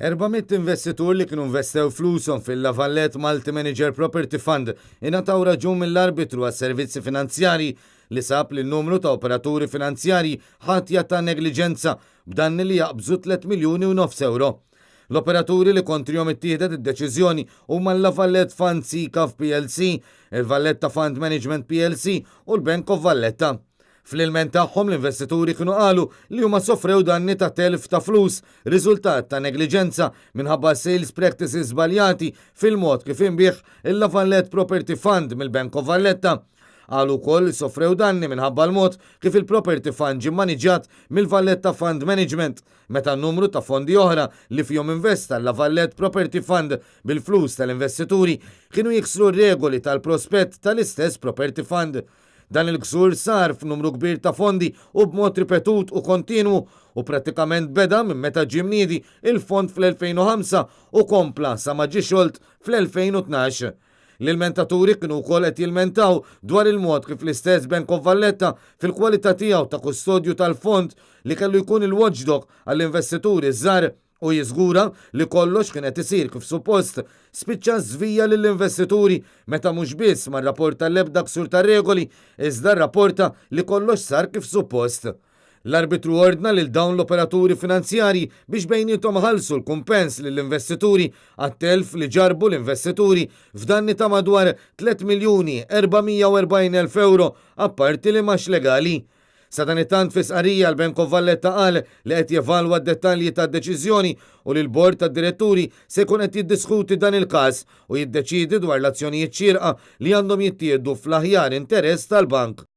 400 investitur li kienu investew flushom fil-La Valette Multi-Manager Property Fund ingħataw raġun mill-arbitru għas-servizzi finanzjarji li sab li numru ta' operaturi finanzjarji ħatja ta' negliġenza b'danni li jaqbżu 3 miljuni u nofs euro. L-operaturi li kontrihom ittieħdet id-deċiżjoni huma l-La Valette Fund SICAV PLC, il-Valletta Fund Management PLC u l-Bank of Valletta. Fl-ilment tagħhom l-investituri kienu qalu li huma sofrew danni ta' telf ta' flus riżultat ta' negliġenza minħabba sales practices żbaljati fil-mod kif inbiegħ il-La Valette Property Fund mill-Bank of Valletta. Qalu wkoll li sofrew danni minħabba l-mod kif il-Property Fund ġie maniġjat mill-Valletta Fund Management meta numru ta' fondi oħra li fihom investa la Valette Property Fund bil-flus tal-investituri kienu jiksru regoli tal-prospett tal-istess Property Fund. Dan il-ksur sar f'numru kbir ta' fondi u b'mod ripetut u kontinwu u pratikament beda minn meta ġie mniedi il-fond fl-2005 u kompla sa ma ġie xolt fl-2012. L-ilmentaturi kienu wkoll qed jilmentaw dwar il-mod kif l-istess Bank of Valletta fil-kwalità tiegħu ta' kustodju tal-fond li kellu jkun il-watchdog għall-investituri żgħar u jiżgura li kollox kien qed isir kif suppost, spiċċa żvija lill-investituri meta mhux biss ma rrapporta l-ebda ksur ta' regoli, iżda rrapporta li kollox sar kif suppost. L-arbitru ordna lil dawn l-operaturi finanzjari biex bejnietom ħallsu l-kumpens lill-investituri għat-telf li ġarbu l-investituri f'danni ta' madwar 3 miljuni 440 elf euro apparti l-imgħax legali. Sadanittant fi stqarrija l-Bank of Valletta qal li qed jevalwa d-dettalji tad-deċiżjoni u li l-bord tad-diretturi se jkun qed jiddiskuti dan il-każ u jiddeċidi dwar l-azzjonijiet xierqa li għandhom jittieħdu fl-aħjar interess tal-bank.